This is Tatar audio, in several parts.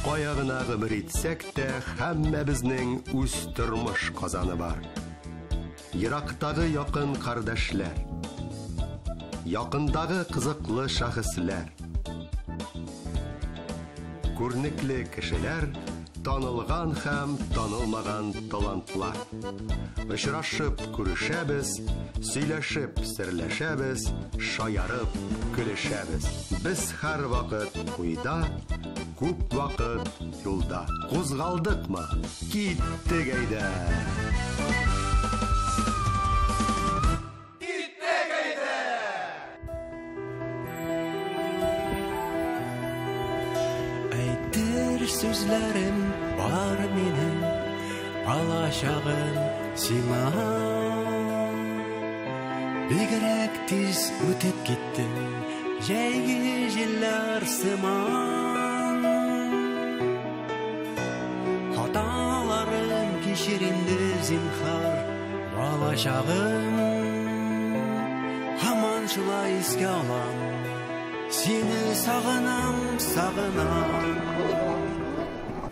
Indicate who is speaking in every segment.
Speaker 1: Кая гына гомер итсәк тә, һәммәбезнең үз тормыш казаны бар. Ерактагы якын кардәшләр, якындагы кызыклы шәхесләр, күренекле кешеләр, танылган һәм танылмаган талантлар. Очрашып күрешәбез, сөйләшеп серләшәбез, шаярып көлешәбез. Без һәрвакыт уйда, күп вакыт юлда. Кузгалдыкмы? Киттек әйдә!
Speaker 2: Әйтер сүзләрем бар минем, балачагым сиңа. Бигрәк тиз үтеп китте, җәйге җилләр сыман. Хаталарым кичер инде, зинһар, балачагым. Һаман шулай искә алам, сине сагынам, сагынам.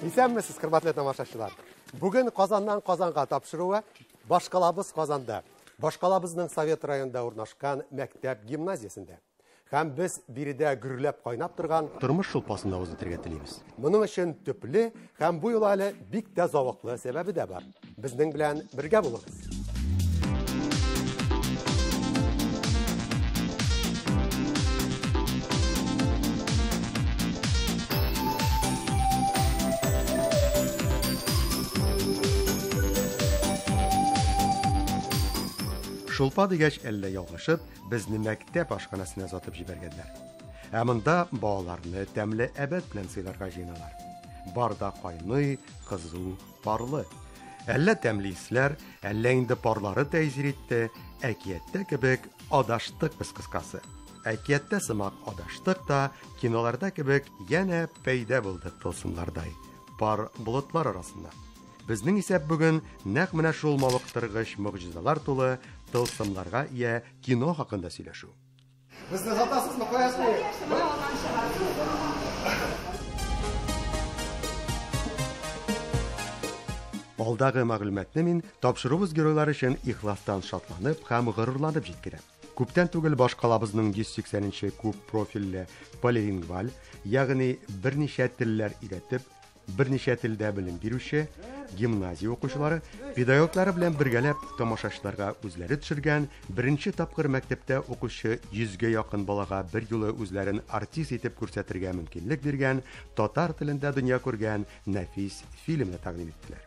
Speaker 3: Исәнмесез, хөрмәтле тамашачылар. Бүген Казаннан Казанга тапшыруы башкалабыз Казанда, башкалабызның Совет районында урнашкан мәктәп гимназиясендә. Һәм без биредә гөрләп кайнап торган тормыш шулпасын авыз итәргә телибез. Моның өчен төпле һәм бу юлы әле бик тә зәвыклы сәбәбе дә бар. Безнең белән бергә булыгыз.
Speaker 1: Шулпа дигәч, әллә ялгышып, безне мәктәп ашханәсенә озатып җибәргәннәр. Ә монда балаларны тәмле әбәт белән сыйларга җыеналар. Бар да кайный, кызу, парлы. Әллә тәмле исләр, әллә инде парлары тәэсир итте, әкияттә кебек адаштык без кыскасы. Әкияттә сымак адаштык та, киноларда кебек янә пәйда булдык тылсымлардай, пар болытлар арасында. Безнең исәп бүген нәкъ менә шул мавыктыргыч могҗизалар тулы тылсымларга ия кино хакында сөйләшү.
Speaker 3: Безне озатасызмы, куясызмы?
Speaker 4: Конечно, менә алдан чыгасыз.
Speaker 1: Алдагы мәгълүматны мин тапшыруыбыз геройлары өчен ихластан шатланып һәм горурланып җиткерәм. Күптән түгел башкалабызның 180 күп профильле полилингваль, ягъни берничә телләр өйрәтеп, берничә телдә белем бирүче гимназия укучылары педагоглары белән бергәләп тамашачыларга үзләре төшергән беренче тапкыр мәктәптә укучы 100гә якын балага бер юлы үзләрен артист итеп күрсәтергә мөмкинлек биргән татар телендә дөнья күргән нәфис фильмны тәкъдим иттеләр.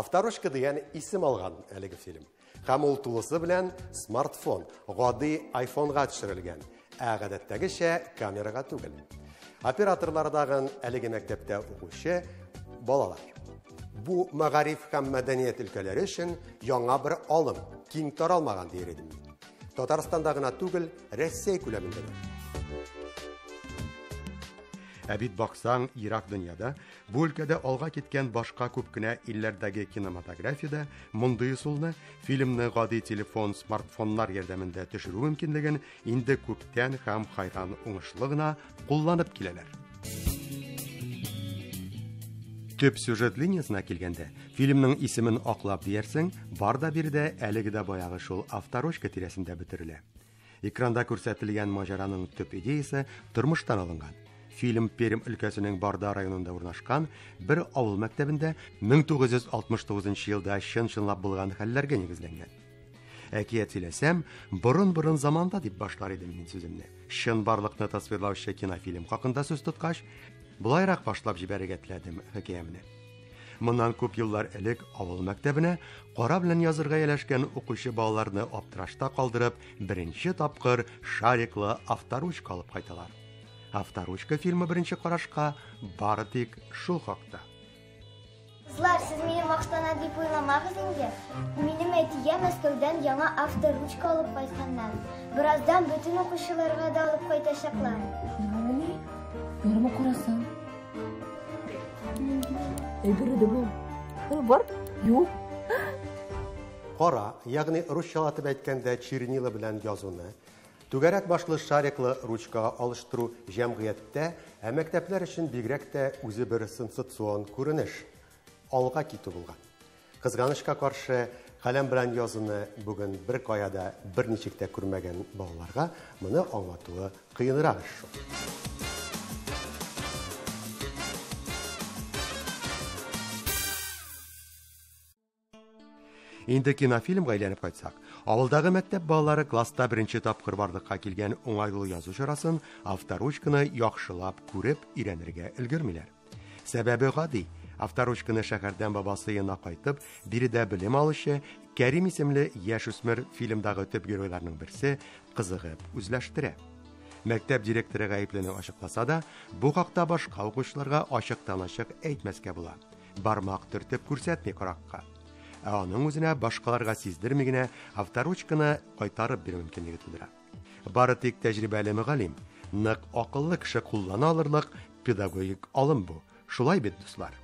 Speaker 3: Авторучка дигән исем алган әлеге фильм. Һәм ул тулысы белән смартфон, гади айфонга төшерелгән, ә гадәттәгечә камерага түгел. Операторлар дагын әлеге мәктәптә укучы балалар. Бу мәгариф һәм мәдәният өлкәләре өчен яңа бер алым, киң таралмаган дияр идем мин. Татарстанда гына түгел, Рәсәй күләмендә дә.
Speaker 1: Ә бит баксаң, ерак дөньяда бу өлкәдә алга киткән башка күп кенә илләрдәге кинематографиядә мондый ысулны, фильмны гади телефон, смартфоннар ярдәмендә төшерү мөмкинлеген инде күптән һәм хайран уңышлы гына кулланып киләләр. Төп сюжет линиясенә килгәндә, фильмның исемен аклап диярсең, бар да биредә әлеге дә баягы шул авторучка тирәсендә бөтерелә. Экранда күрсәтелгән маҗараның төп идеясы тормыштан алынган. Фильм Пермь өлкәсенең Барда районында урнашкан бер авыл мәктәбендә 1969 елда чын-чынлап булган хәлләргә нигезләнгән. Әкият сөйләсәм, борын-борын заманда дип башлар идем мин сүземне. Чын барлыкны тасвирлаучы кинофильм хакында сүз тоткач, былайрак башлап җибәрергә теләдем хикәямне. Моннан күп еллар элек авыл мәктәбенә кара белән язырга ияләшкән укучы балаларны аптырашта калдырып, беренче тапкыр шариклы авторучка алып кайталар. Авторучка фильмы беренче карашка бары тик шул хакта.
Speaker 5: Кызлар, сез минем мактана дип уйламагыз инде. Минем әтигә Мәскәүдән яңа авторучка алып кайтканнар. Бераздан бөтен укучыларга да алып кайтачаклар.
Speaker 6: Ярымы? Ярымы карасаң. Әйбер иде бу. Бар? Юк.
Speaker 3: Кара, ягъни русчалатып әйткәндә чернила белән язуны, түгәрәк башлы шариклы ручкага алыштыру җәмгыятьтә, ә мәктәпләр өчен бигрәк тә үзе бер сенсацион күренеш, алга китү булган. Кызганычка каршы, каләм белән язуны бүген бер кая да берничек тә күрмәгән балаларга моны аңлатуы кыенрак эш шул. Инде кинофильмга әйләнеп кайтсак, авылдагы мәктәп балалары класста беренче тапкыр барлыкка килгән уңайлы язу чарасын авторучканы яхшылап күреп өйрәнергә өлгермиләр. Сәбәбе гади. Авторучканы шәһәрдән бабасы янына кайтып, биредә белем алучы Кәрим исемле яшүсмер фильмдагы төп геройларның берсе кызыгып үзләштерә. Мәктәп директоры гаеплене ачыкласа да, бу хакта башка укучыларга ачыктан-ачык әйтмәскә була. Бармак төртеп күрсәтми каракка. Ә аның үзенә башкаларга сиздерми генә авторучканы кайтарып бирү мөмкинлеге тудыра. Бары тик тәҗрибәле мөгаллим, нык акыллы кеше куллана алырлык педагогик алым бу. Шулай бит, дуслар?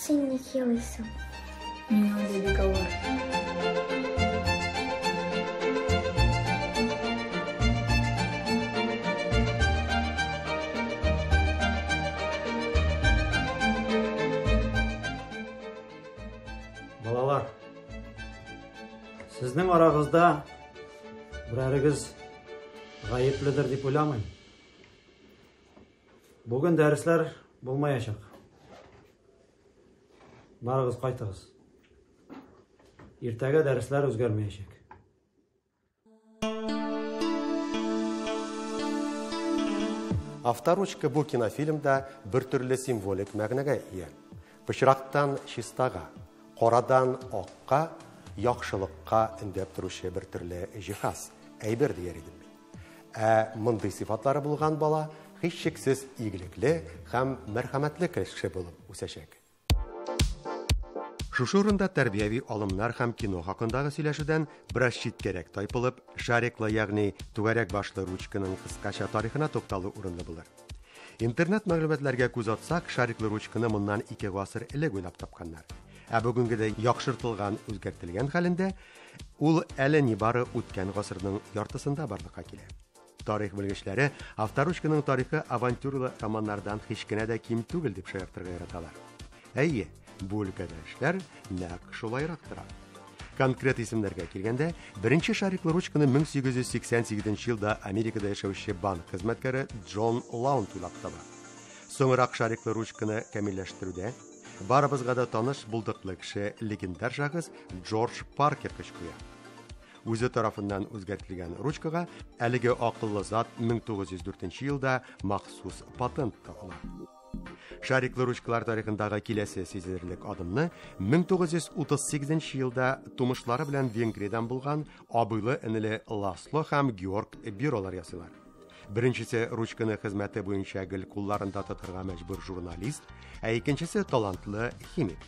Speaker 5: Син ник елыйсың?
Speaker 6: Миңа да бик авыр.
Speaker 7: Балалар, сезнең арагызда берәрегез гаепледер дип уйламыйм. Бүген дәресләр булмаячак. Барыгыз кайтыгыз. Иртәгә дәресләр үзгәрмәячәк.
Speaker 3: Авторучка бу кинофильмда бер төрле символик мәгънәгә ия. Пычрактан чистага, карадан акка, яхшылыкка өндәп торучы бер төрле җиһаз, әйбер дияр идем мин. Ә мондый сыйфатлары булган бала һичшиксез игелекле һәм мәрхәмәтле кеше булып үсәчәк. Шушы урында тәрбияви алымнар һәм кино хакындагы сөйләшүдән бераз читкәрәк тайпылып, шариклы, ягъни түгәрәк башлы ручканың кыскача тарихына тукталу урынлы булыр. Интернет мәгълүматларга күз атсак, шариклы ручканы моннан 2 гасыр элек уйлап тапканнар. Ә бүгенгедәй яхшыртылган, үзгәртелгән хәлендә ул әле нибары үткән гасырның яртысында барлыкка килә. Тарих белгечләре авторучканың тарихы авантюралы романнардан һич кенә дә ким түгел дип шаяртырга яраталар. Әйе, бу өлкәдә эшләр нәкъ шулайрак тора. Конкрет исемнәргә килгәндә, беренче шариклы ручканы 1888 елда Америкада яшәүче банк хезмәткәре Джон Лаунд уйлап таба. Соңрак шариклы ручканы камилләштерүдә барыбызга да таныш булдыклы кеше легендар шәхес Джордж Паркер көч куя. Үзе тарафыннан үзгәртелгән ручкага әлеге акыллы зат 1904 елда махсус патент та ала. Шариклы ручкалар тарихындагы киләсе сизелерлек адымны 1938 елда тумышлары белән Венгриядән булган абыйлы энеле Ласло һәм Георг Биролар ясыйлар. Беренчесе ручканы хезмәте буенча гел кулларында тотарга мәҗбүр журналист, ә икенчесе талантлы химик.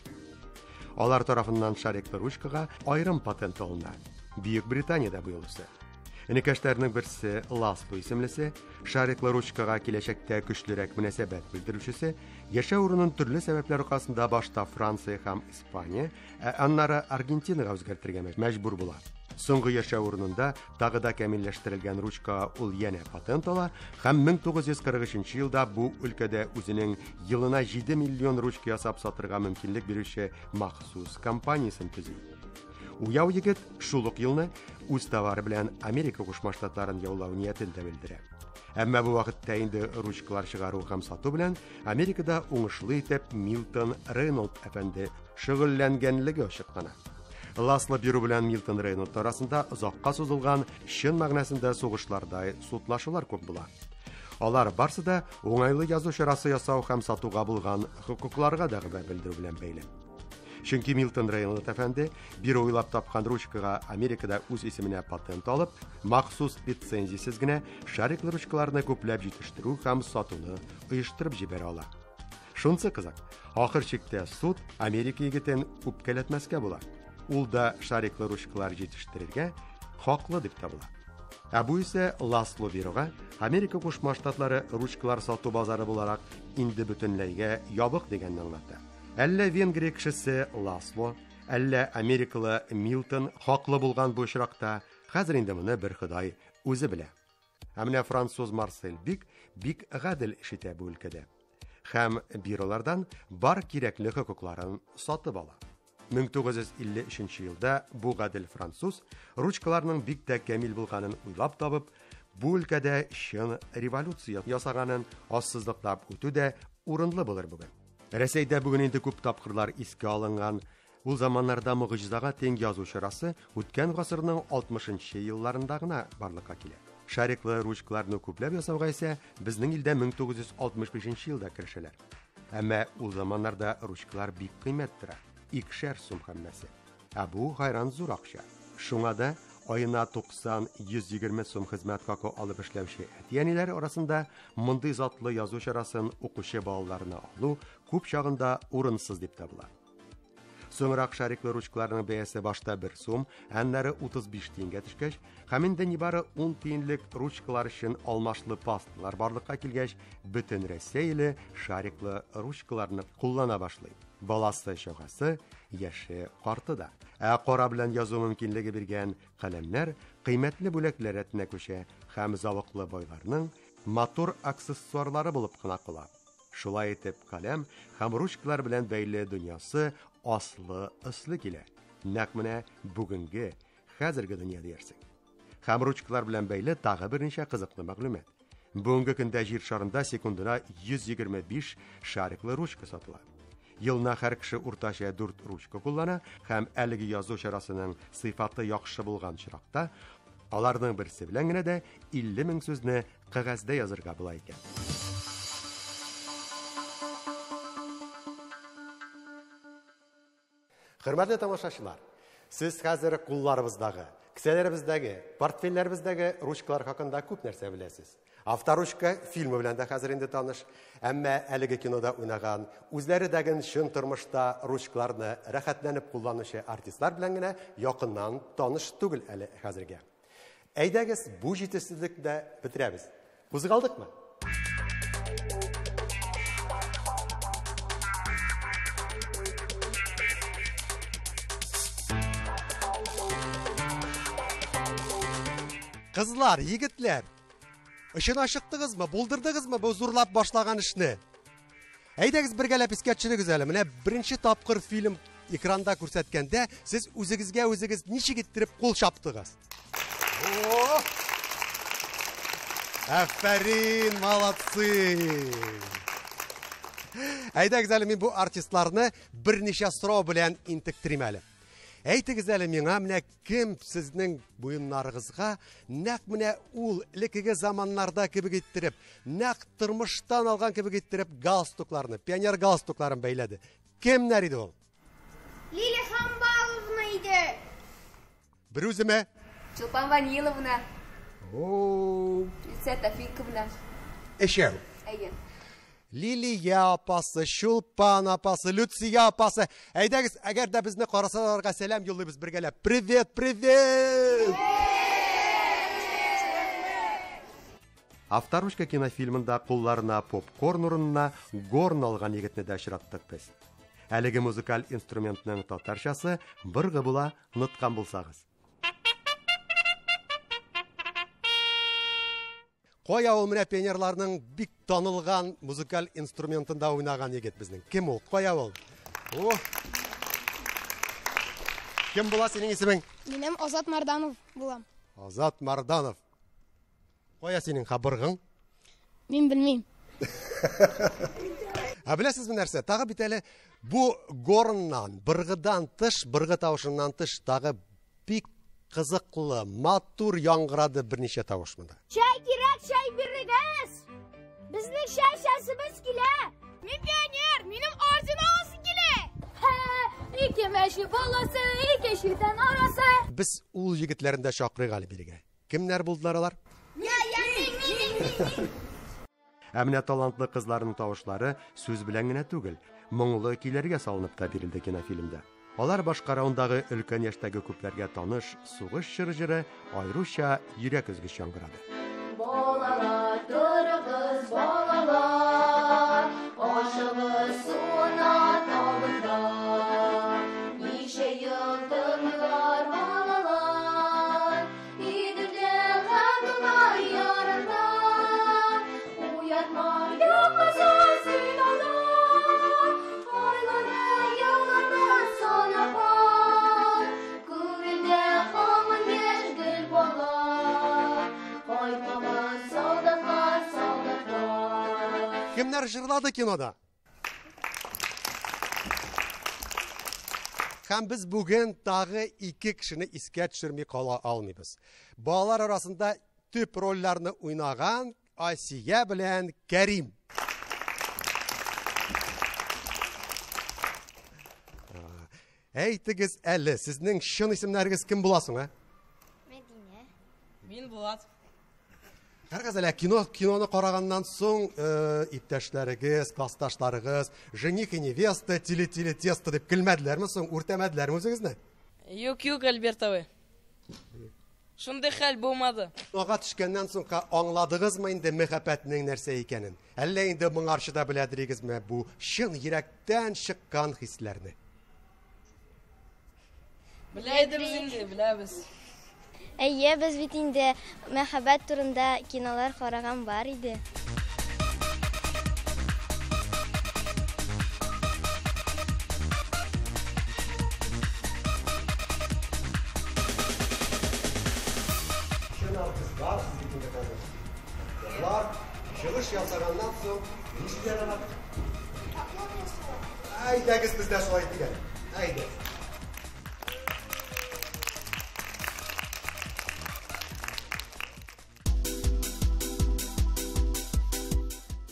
Speaker 3: Алар тарафыннан шариклы ручкага аерым патент алына. Бөек Британиядә бу юлысы. Энекәшләрнең берсе Ласло исемлесе, шариклы ручкага киләчәктә көчлерәк мөнәсәбәт белдерүчесе, яшәү урынын төрле сәбәпләр аркасында башта Франция һәм Испания, ә аннары Аргентинага үзгәртергә мәҗбүр була. Соңгы яшәү урынында тагы да камилләштерелгән ручкага ул янә патент ала һәм 1943 елда бу өлкәдә үзенең елына 7 миллион ручка ясап сатырга мөмкинлек бирүче махсус компаниясен төзи.
Speaker 1: Уяу егет шул ук елны үз товары белән Америка Кушма Штатларын яулау ниятен дә белдерә. Әмма бу вакытта инде ручкалар чыгару һәм сату белән Америкада уңышлы итеп Милтон Рейнольд әфәнде шөгыльләнгәнлеге ачыклана. Ласло Биро белән Милтон Рейнольд арасында озакка сузылган чын мәгънәсендә сугышлардай судлашулар күп була. Алар барсы да уңайлы язу чарасы ясау һәм сатуга булган хокукларга дәгъва белдерү белән бәйле. Чөнки Милтон Рейнольд әфәнде Биро уйлап тапкан ручкага Америкада үз исеменә патент алып, махсус лицензиясез генә шариклы ручкаларны күпләп җитештерү һәм сатуны оештырып җибәрә ала. Шунысы кызык, ахыр чиктә суд Америка егетен үпкәләтмәскә була. Ул да шариклы ручкалар җитештерергә хаклы дип табыла. Ә бу исә Ласло Бирога Америка Кушма Штатлары ручкалар сату базары буларак инде бөтенләйгә ябык дигәнне аңлата. Әллә Венгрия кешесе Ласло, әллә америкалы Милтон хаклы булган бу очракта, хәзер инде моны бер Ходай үзе белә. Ә менә француз Марсель Бик бик гадел эш итә бу өлкәдә. Һәм биролардан бар кирәкле хокукларын сатып ала. 1953 елда бу гадел француз ручкаларның бик тә камил булганын уйлап табып, бу өлкәдә чын революция ясаганын ассызыклап үтү дә урынлы булыр бүген. Рәсәйдә бүген инде күп тапкырлар искә алынган, ул заманнарда могҗизага тиң язу чарасы үткән гасырның 60 елларында гына барлыкка килә. Шариклы ручкаларны күпләп ясауга исә безнең илдә 1965 елда керешәләр. Әмма ул заманнарда ручкалар бик кыйммәт тора. 2 сум һәммәсе. Ә бу хайран зур акча. Шуңа да аена 90-120 сум хезмәт хакы алып эшләүче әти-әниләр арасында мондый затлы язу чарасын укучы балаларына алу күп чагында урынсыз дип табыла. Соңрак шариклы ручкаларның бәясе башта 1 сум, аннары 35 тиенгә төшкәч, һәм инде нибары 10 тиенлек ручкалар өчен алмашлы пасталар барлыкка килгәч, бөтен Рәсәй иле шариклы ручкаларны куллана башлый. Баласы чагасы, яше карты да. Ә кара белән язу мөмкинлеге биргән каләмнәр кыйммәтле бүләкләр рәтенә күчә һәм завыклы байларның матур аксессуарлары булып кына кала. Шулай итеп, каләм һәм ручкалар белән бәйле дөньясы аслы ыслы килә. Нәкъ менә бүгенге, хәзерге дөнья диярсең. Һәм ручкалар белән бәйле тагы берничә кызыклы мәгълүмат. Бүгенге көндә җир шарында секундына 125 шариклы ручка сатыла. Елына һәр кеше уртача 4 ручка куллана һәм әлеге язу чарасының сыйфаты яхшы булган очракта, аларның берсе белән генә дә 50 мең сүзне кәгазьдә язырга була икән. Хөрмәтле тамашачылар, сез хәзер кулларыбыздагы, кесәләребездәге, портфельләребездәге ручкалар хакында күп нәрсә беләсез. Авторучка фильмы белән дә хәзер инде таныш, әмма әлеге кинода уйнаган, үзләре дәген чын тормышта ручкаларны рәхәтләнеп кулланучы артистлар белән генә якыннан таныш түгел әле хәзергә. Әйдәгез, бу җитешсезлекне дә бетерәбез. Кузгалдыкмы? Кызлар, егетләр, очына чыктыгызмы, булдырдыгызмы бу зурлап башлаган эшне? Әйдәгез бергәләп искә төшерегез әле. Менә беренче тапкыр фильм экранда күрсәткәндә сез үзегезгә үзегез ничек иттереп кул чаптыгыз? О! Афәрин, молодцы! Әйдәгез әле мин бу артистларны берничә сорау белән интектерим әле. Әйтегез әле миңа, менә кем сезнең буыннарыгызга нәкъ менә ул элеккеге заманнарда кебек иттереп, нәкъ тормыштан алган кебек иттереп галстукларны, пионер галстукларын бәйләде? Кемнәр иде ул?
Speaker 4: Лилия Хамбаловна иде.
Speaker 1: Бер үземе?
Speaker 6: Чулпан Ваниловна.
Speaker 1: О,
Speaker 6: Люция Тафиковна.
Speaker 1: Өчәү.
Speaker 6: Әйе.
Speaker 1: Лилия апасы, Чулпан апасы, Люция апасы. Әйдәгез, әгәр дә безне карасаларга сәлам юллыйбыз бергәләп. Привет, привет! Авторучка кинофильмында кулларына попкорн урынына горн алган егетне дә очраттык без. Әлеге музыкаль инструментның татарчасы быргы була, оныткан булсагыз. Кая ул менә пионерларның бик танылган музыкаль инструментында уйнаган егет безнең? Кем ул? Кая ул? О!
Speaker 3: Кем була синең исемең?
Speaker 4: Минем Азат Марданов булам.
Speaker 3: Азат Марданов. Кая синең кабыргың?
Speaker 4: Мин белмим.
Speaker 3: Ә беләсезме нәрсә? Тагы бит әле бу горннан, быргыдан тыш, быргы тавышыннан тыш тагы бик кызыклы, матур яңгырады берничә тавыш монда.
Speaker 4: Чәй кирәк, чәй бирегез! Безнең чәй эчәсебез килә! Мин пионер, минем орден аласы килә! Ике мәче баласы, ике читән арасы.
Speaker 3: Без ул егетләрне дә чакырыйк әле бирегә. Кемнәр булдылар алар? Ә менә талантлы кызларның тавышлары сүз белән генә түгел, моңлы көйләргә салынып та бирелде кинофильмда. Алар башкаруындагы өлкән яшьтәге күпләргә таныш сугыш чоры җыры аеруча йөрәк өзгеч яңгырады.
Speaker 8: Балалар, торыгыз, балалар, ашыгыз суына табында. Ничә ел тормыйлар балалар, Иделдә һәм Дунай ярында. Уятма, йокласа син аны, айларны, елларны санап бар. Күңелдә һаман яшь гөл бала, кайтмаган солдатлар, солдатлар.
Speaker 3: Кемнәр җырлады кинода? Һәм без бүген тагы ике кешене искә төшерми кала алмыйбыз. Балалар арасында төп рольләрне уйнаган Асия белән Кәрим. Әйтегез әле, сезнең чын исемнәрегез кем була соң, ә?
Speaker 5: Мәдинә.
Speaker 9: Мин Булат.
Speaker 3: Һәргаз әле киноны караганнан соң, иптәшләрегез, классташларыгыз, жених и невеста, тили-тили тесто дип көлмәделәрме соң, үртәмәделәрме үзегезне?
Speaker 9: Юк, юк, Альберт абый. Шундый хәл булмады.
Speaker 3: Кинога төшкәннән соң аңладыгызмы инде мәхәббәтнең нәрсә икәнен? Әллә инде моңарчы да беләдерегезме бу чын йөрәктән чыккан хисләрне?
Speaker 9: Белә идебез инде, беләбез.
Speaker 5: Әйе, без бит инде мәхәббәт турында кинолар караган бар иде.
Speaker 3: Чын артистлар сез бит инде хәзер. Алар чыгыш ясаганнан соң нишлиләр алар? Әйдәгез, без дә шулай итик әле. Әйдә.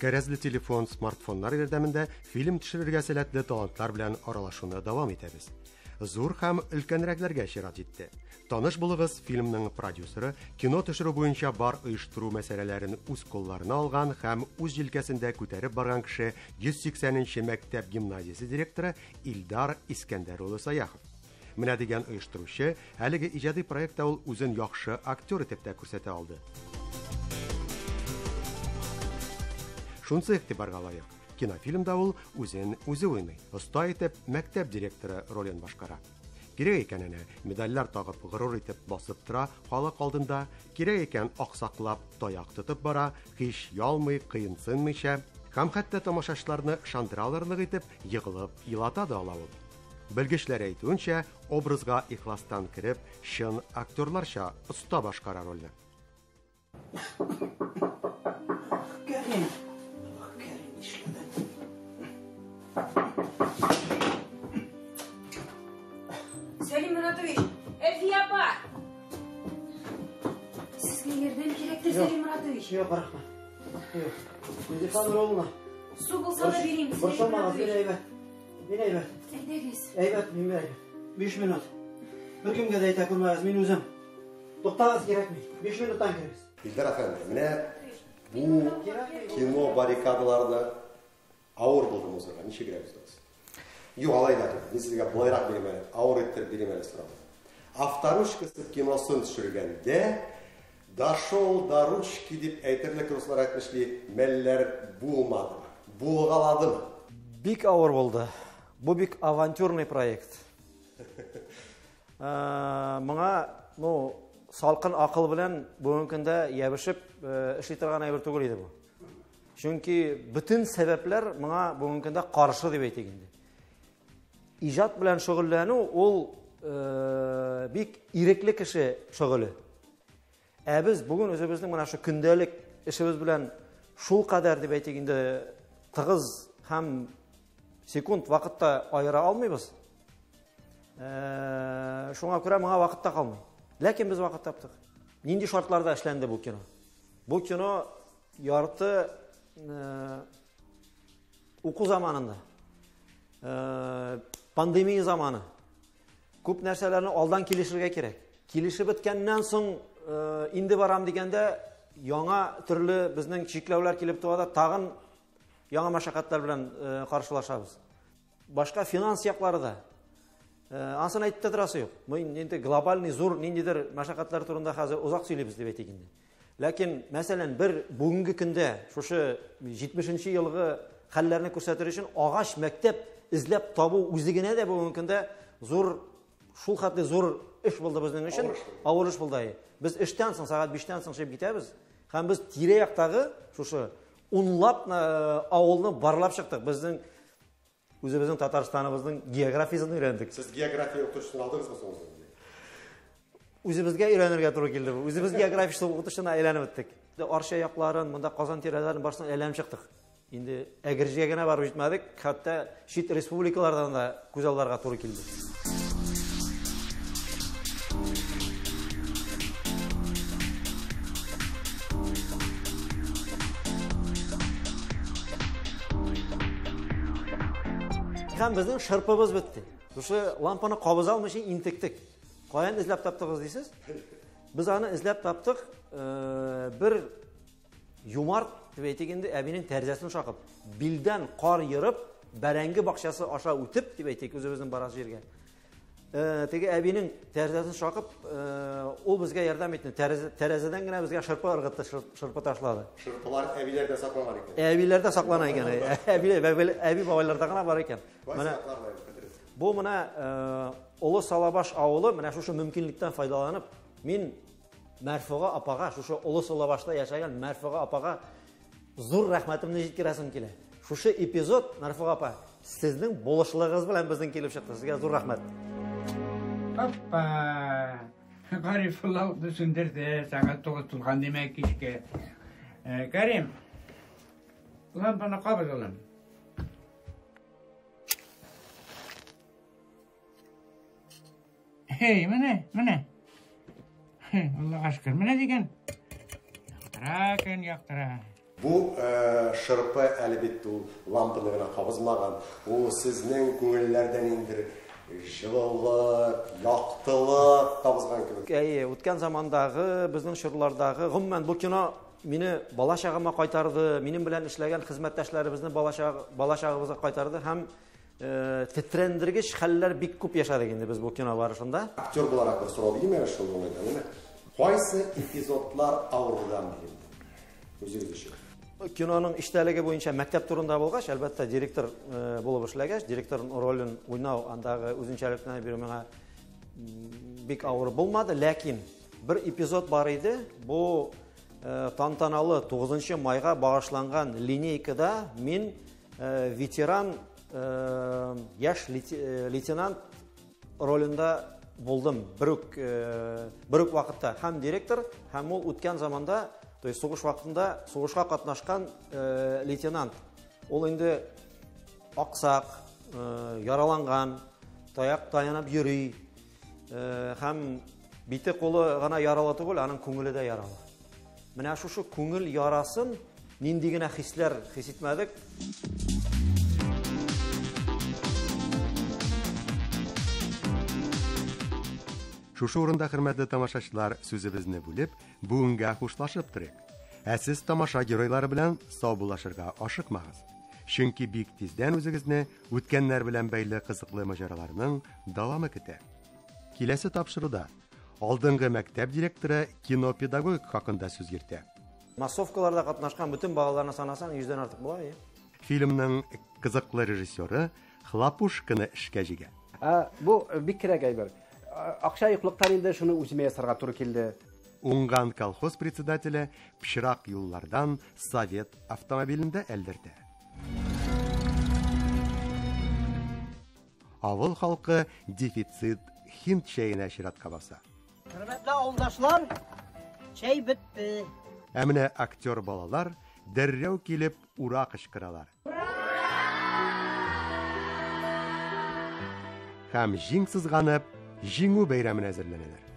Speaker 3: Кәрәзле телефон, смартфоннар ярдәмендә фильм төшерергә сәләтле талантлар белән аралашуны дәвам итәбез. Зур һәм өлкәнрәкләргә чират җитте. Таныш булыгыз, фильмның продюсеры, кино төшерү буенча бар оештыру мәсьәләләрен үз кулларына алган һәм үз җилкәсендә күтәреп барган кеше 180нче мәктәп гимназиясе директоры Илдар Искәндәр улы Саяхов. Менә дигән оештыручы, әлеге иҗади проектта ул үзен яхшы актер итеп тә күрсәтә алды. Шунысы игътибарга лаек. Кинофильмда ул үзен үзе уйный, оста итеп мәктәп директоры ролен башкара. Кирәк икән әнә медальләр тагып горур итеп басып тора халык алдында, кирәк икән аксаклап таяк тотып бара, һич ялмый, кыенсынмыйча, һәм хәтта тамашачыларны ышандыра алырлык итеп егылып елата да ала ул. Белгечләр әйтүенчә, образга ихластан кереп, чын актерларча оста башкара рольне.
Speaker 2: Кәрим, Кәрим нишләде?
Speaker 6: Сәлим Маратович, Әлфия апа! Сезгә ярдәм кирәктер, Сәлим Маратович.
Speaker 7: Юк, рәхмәт. Юк. Нурзифа Нурулловна.
Speaker 6: Су булса да бирим, Сәлим
Speaker 7: Борчылмагыз, мин
Speaker 6: Маратович.
Speaker 7: әйбәт. Мин әйбәт.
Speaker 6: Әйдәгез.
Speaker 7: Әйбәт, мин әйбәт. 5 минут. Беркемгә дә әйтә күрмәгез, мин үзем. Туктагыз, кирәкми. 5 минуттан керегез.
Speaker 3: Илдар әфәнде, менә бу кино баррикадаларны авыр булдымы узырга? Ничегрәк уздыгыз? Юк, алай да түгел. Мин сезгә былайрак бирим әле, авыр иттереп бирим әле сорауны. Авторучкасы киносын төшергәндә дошел до ручки дип әйтерлек руслар әйтмешли, мәлләр булмадымы? Булгаладымы?
Speaker 7: Бик авыр булды. Бу бик авантюрный проект. Моңа, ну, салкын акыл белән бүгенге көндә ябышып, эшли торган әйбер түгел иде бу. Чөнки бөтен сәбәпләр моңа бүгенге көндә каршы дип әйтик инде. Иҗат белән шөгыльләнү ул бик ирекле кеше шөгыле. Ә без бүген үзебезнең менә шу көндәлек эшебез белән шул кадәр дип әйтик инде тыгыз һәм секунд вакытта аера алмыйбыз. Шуңа күрә моңа вакыт та калмый. Ләкин без вакыт таптык. Нинди шартларда эшләнде бу кино? Бу кино ярты уку заманында, пандемия заманы. Күп нәрсәләрне алдан килешергә кирәк. Килешеп беткәннән соң инде барам дигәндә яңа төрле безнең чикләүләр килеп туа да тагын яңа мәшәкатьләр белән каршылашабыз. Башка финанс яклары да. Ансын әйтеп тә торасы юк. Мы инде глобальный зур ниндидер мәшәкатьләр турында хәзер озак сөйлибез дип әйтик инде. Ләкин, мәсәлән, бер бүгенге көндә шушы 70 елгы хәлләрне күрсәтер өчен агач мәктәп эзләп табу үзе генә дә бүгенге көндә зур, шул хәтле зур эш булды безнең өчен, авыр эш булды. Без эштән соң сәгать 5тән соң чыгып китәбез һәм без тирә-яктагы шушы унлап авылны барлап чыктык. Безнең үзебезнең Татарстаныбызның географиясен өйрәндек.
Speaker 3: Сез география укытучысын алдыгызмы соң үзегезгә?
Speaker 7: Үзебезгә өйрәнергә туры килде. Үзебез география укытучысына әйләнеп беттек. Арча якларын, монда Казан тирәләрен барысын әйләнеп чыктык. Инде Әгерҗегә генә барып җитмәдек, хәтта чит республикалардан да күз алларга туры килде. Һәм безнең шырпыбыз бетте. Шушы лампаны кабыза алмыйча интектек. Каян эзләп таптыгыз дисез? Без аны эзләп таптык, бер юмарт дип әйтик инде, әбинең тәрәзәсен шакып, билдән кар ерып, бәрәңге бакчасы аша үтеп дип әйтик, үзебезнең барасы җиргә. Теге әбинең тәрәзәсен шакып, ул безгә ярдәм итте. Тәрәзәдән генә безгә шырпы ыргытты, шырпы ташлады.
Speaker 3: Шырпылар әбиләрдә сакланган икән.
Speaker 7: Әбиләрдә саклана икән. Әби бабайларда гына бар икән. Менә бу менә Олы Салабаш авылы, менә шушы мөмкинлектән файдаланып, мин Мәрфуга апага, шушы Олы Салабашта яшәгән Мәрфуга апага зур рәхмәтемне җиткерәсем килә. Шушы эпизод, Мәрфуга апа, сезнең булышлыгыгыз белән безнең килеп чыкты. Сезгә зур рәхмәт.
Speaker 10: Опа! Гарифулла утны сүндерде, сәгать 9 тулган димәк кичке. Карим, лампаны кабыз улым. Хей, менә, менә. Хей, Аллага шөкер, менә дигән. Яктыра көн, яктыра.
Speaker 3: Бу шырпы әле бит ул лампаны гына кабызмаган. Ул сезнең күңелләрдән инде җылылык, яктылык кабызган кебек.
Speaker 7: Әйе, үткән замандагы, безнең чорлардагы, гомумән бу кино мине бала чагыма кайтарды, минем белән эшләгән хезмәттәшләребезне бала чагыбызга кайтарды һәм тетрәндергеч хәлләр бик күп яшәдек инде без бу кино барышында.
Speaker 3: Актер буларак бер сорау бирим әле шул уңайдан, әйме? Кайсы эпизодлар авырдан бирелде? Үзегез өчен.
Speaker 7: Киноның эчтәлеге буенча мәктәп турында булгач, әлбәттә, директор булып эшләгәч, директорның ролен уйнау, андагы үзенчәлекне бирү миңа бик авыр булмады, ләкин бер эпизод бар иде. Бу тантаналы 9 майга багышланган линейкада мин ветеран яшь лейтенант ролендә булдым бер үк вакытта һәм директор, һәм ул үткән заманда, то есть сугыш вакытында сугышка катнашкан лейтенант. Ул инде аксак, яраланган, таяк таянып йөри, һәм бите кулы гына яралы түгел, аның күңеле дә яралы. Менә шушы күңел ярасын нинди генә хисләр хис итмәдек.
Speaker 1: Шушы урында, хөрмәтле тамашачылар, сүзебезне бүлеп, бүгенгә хушлашып торыйк. Ә сез тамаша геройлары белән саубуллашырга ашыкмагыз. Чөнки бик тиздән үзегезне үткәннәр белән бәйле кызыклы маҗараларның дәвамы көтә. Киләсе тапшыруда алдынгы мәктәп директоры кинопедагогик хакында сүз йөртә.
Speaker 7: Массовкаларда катнашкан бөтен балаларны санасаң, 100дән артык була, әйе.
Speaker 1: Фильмның кызыклы режиссеры Хлопушканы эшкә җигә.
Speaker 11: Бу бик кирәк әйбер. Акча юклыктан инде шуны үземә ясарга туры килде.
Speaker 1: Уңган колхоз председателе пычрак юллардан совет автомобилендә әлдертә. Авыл халкы дефицит һинд чәенә чиратка баса.
Speaker 2: Хөрмәтле авылдашлар, чәй бетте.
Speaker 1: Ә менә актер балалар дәррәү килеп ура кычкыралар. Һәм җиң сызганып, җиңү бәйрәменә әзерләнәләр.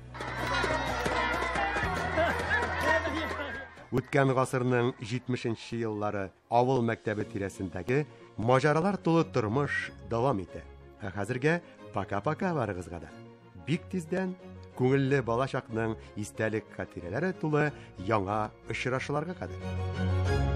Speaker 1: Үткән гасырның 70 нче еллары авыл мәктәбе тирәсендәге маҗаралар тулы тормыш дәвам итә. Ә хәзергә пока-пока барыгызга да. Бик тиздән күңелле балачакның истәлек хатирәләре тулы яңа очрашуларга кадәр.